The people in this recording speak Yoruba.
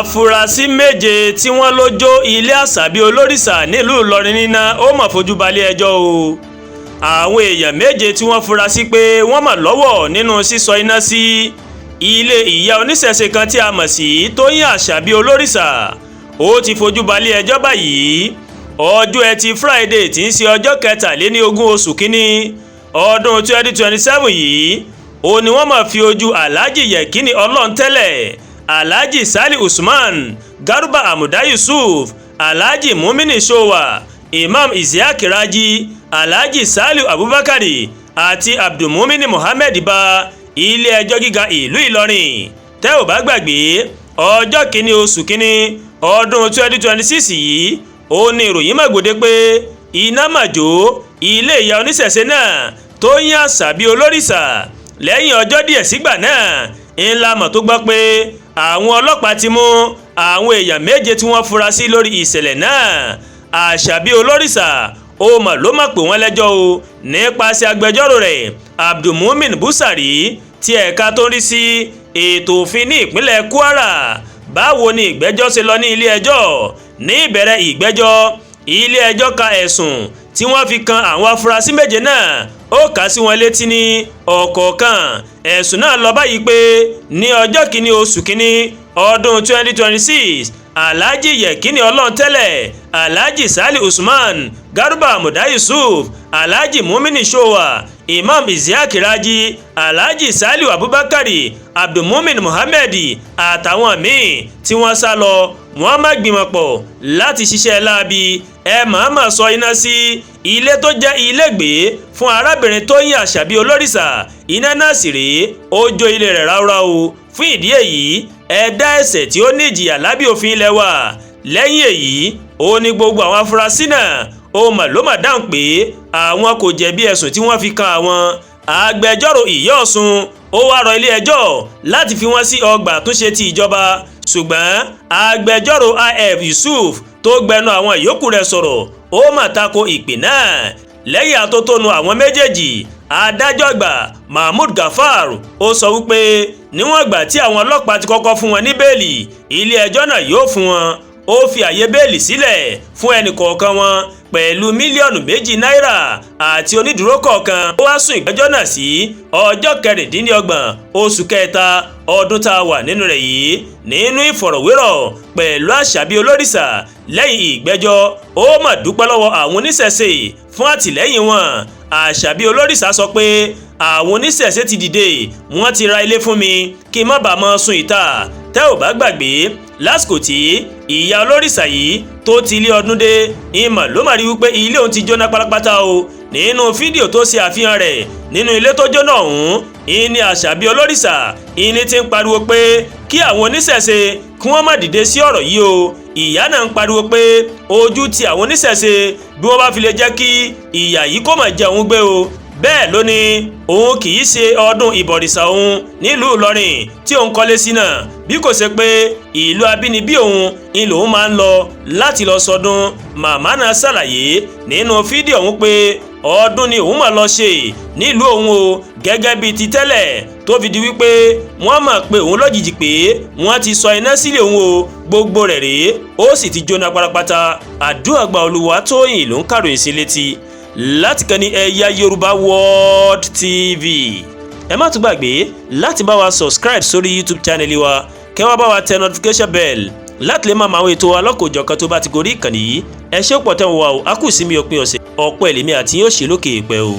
Àfúrásì méje tí wọ́n lọ jó ilé Àṣàbí Olórìṣà nílùú Ìlọrin níná ó mà fojú balẹ̀-ẹjọ́ o. Àwọn èèyàn méje tí wọ́n fura sí pé wọ́n mà lọ́wọ́ nínú sísọ iná sí ilé ìyá oníṣẹ̀ṣe kan tí a mọ̀ sí Tóyìn Àṣàbí Olórìṣà ó ti fojú balẹ̀-ẹjọ́ báyìí. Ọjọ́ Ẹtì Friday tí ń ṣe ọjọ́ 23 oṣù kínní ọdún 2027 yìí ó ní wọ́n máa fi ojú Alhaji Yekini Ọlọ́ntẹ́lẹ̀, Alhaji Sali Usman, Garuba Amuda Yusuf, Alhaji Mumini Showa, Imam Isiaq Raji, Alhaji Saliu Abubakar àti Abdulmumini Muhammed bá ilé-ẹjọ́ gíga ìlú Ìlọrin. Tẹ́ ò bá gbàgbé, ọjọ́ 1 oṣù kínní ọdún 2026 yìí ó ní ìròyìn màgbòde pé iná màjò ilé ìyá oníṣẹ̀ṣe náà Tóyìn Àṣàbí Olórìṣà. Lẹ́yìn ọjọ́ díẹ̀ sígbà náà ńlá mọ̀ tó gbọ́ pé àwọn ọlọ́pàá ti mú àwọn èèyàn méje tí wọ́n fura sí lórí ìṣẹ̀lẹ̀ náà. Àṣàbí Olórìṣà ó mà ló mà pè wọ́n lẹ́jọ́ o nípasẹ̀ agbẹjọ́rò rẹ̀ Abdulmumin Busari ti ẹ̀ka tó ń rí sí ètò òfin ní ìpínlẹ̀ Kwara. Báwo ni ìgbẹ́jọ́ ṣe lọ ní ilé ẹjọ́? Ní ìbẹ̀rẹ̀ ìgbẹ́jọ́, ilé ẹjọ́ ka ẹ̀sùn tí wọ́n fi kan àwọn afurasí méje náà, ó kà sí wọn létí ní ọ̀kọ̀ọ̀kan. Ẹ̀sùn náà lọ báyìí pé ní ọjọ́ 1 oṣù kínní ọdún 2026, Alhaji Yekini Ọlọ́ntẹ́lẹ̀, Alhaji Sali Usman, Garuba Amuda Yusuf, Alhaji Mumini Showa, Imam Isiaq Raji, Alhaji Saliu Abubakar, Abdulmumin Muhammed àtàwọn míì tí wọ́n sá lọ, wọ́n má gbìmọ̀ pọ̀ láti ṣiṣẹ́ láabi, ẹ mọ̀ọ́mọ̀ sọ iná sí ilé tó jẹ́ ilégbèé fún arábìnrin Tóyìn Àṣàbí Olórìṣà. Iná náà sì rèé, ó jó ilé rẹ̀ ráúráú. Fún ìdí èyí, ẹ dá ẹ̀ṣẹ̀ tí ó ní ìjìyà lábẹ́ òfin ilé wa. Lẹ́yìn èyí ó ní gbogbo àwọn afurasí náà ó mà ló mà dáhùn pé àwọn kò jẹ̀bi ẹ̀sùn tí wọ́n fi kan àwọn. Agbẹjọ́rò Ìyá Ọ̀ṣun ó wá rọ ilé-ẹjọ́ láti fi wọ́n sí ọgbà àtúnṣe ti ìjọba, ṣùgbọ́n agbẹjọ́rò If Yusuf tó gbẹnu àwọn ìyókù rẹ̀ sọ̀rọ̀ ó mà tako ìpè náà. Lẹ́yìn àtótónu àwọn méjèèjì, adájọ́ àgbà Mahmood Gafar ó sọ wípé níwọ̀n ìgbà tí àwọn ọlọ́pàá ti kọ́kọ́ fún wọn ní bẹ́ẹ̀lì, ilé-ẹjọ́ náà yóò fún wọn. Ó fi àyè bẹ́ẹ̀lì sílẹ̀ fún ẹnì kọ̀ọ̀kan wọn pẹ̀lú mílíọ̀nù 2 náírà àti onídùúró kọ̀ọ̀kan. Ó wá sún ìgbẹ́jọ́ náà sí ọjọ́ 26 oṣù kẹta ọdún tá a wà nínú rẹ̀ yìí. Nínú ìfọ̀rọ̀wérọ̀ pẹ̀lú Àṣàbí Olórìṣà lẹ́yìn ìgbẹ́jọ́, ó mà dúpẹ́ lọ́wọ́ àwọn oníṣẹ̀ṣe fún àtìlẹ́yìn wọn. Àṣàbí Olórìṣà sọ pé àwọn oníṣẹ̀ṣe ti dìde, wọ́n ti ra ilé fún mi kí n má bàa máa sùn ìta. Tẹ́ ò bá gbàgbé, lásìkò tí ìyá olórìṣà yìí tó ti ilé ọdún dé, ìmọ̀ ló mà rí wípé ilé òun ti jóná pátápátá o. Nínú fídíò tó ṣe àfihàn rẹ̀ nínú ilé tó jóná ọ̀hún, ìní Àṣàbí Olórìṣà ìní ti ń pariwo pé kí àwọn oníṣẹ̀ṣe kí wọ́n má dìde sí ọ̀rọ̀ yìí o. Ìyá náà ń pariwo pé ojú ti àwọn oníṣẹ̀ṣe bí wọ́n bá fi lè jẹ́ kí ìyà yìí kó má jẹ òun gbé o. Bẹ́ẹ̀ ló ní òun kì í ṣe ọdún ìbọ̀rìṣà òun nílùú Ìlọrin tí òun kọ́lé sí náà, bí kò ṣe pé ìlú abínibí òun ni lòun máa ń lọ láti lọ sọdún. Màmá náà ṣàlàyé nínú fídíò òun pé ọdún ni òun máa lọ ṣe nílùú òun o gẹ́gẹ́ bíi ti tẹ́lẹ̀, tó fi di wípé wọ́n mọ̀ pé òun lójijì pé wọ́n ti sọ iná sílẹ̀ òun o, gbogbo rẹ̀ rèé, ó sì ti jóná pátápátá. Àdúrà gba. Olúwatóyìn ló ń kàròyìn sí létí láti kàn ní Ẹ̀yà Yorùbá World TV. Ẹ má tún gbàgbé láti bá wa subscribe sórí YouTube channel wa, kẹ́ wá bá wa tẹ notification bell láti lè máa mọ àwọn ètò alọ́kòjọ̀kan tó bá ti gorí ìkànnì yìí. Ẹ ṣé pọ̀ tẹ́ ń wá o. A kù sí mi òpin ọ̀sẹ̀, ọ̀pọ̀ ẹ̀lẹ́mí àti yóò ṣe lókè èèpẹ̀ o.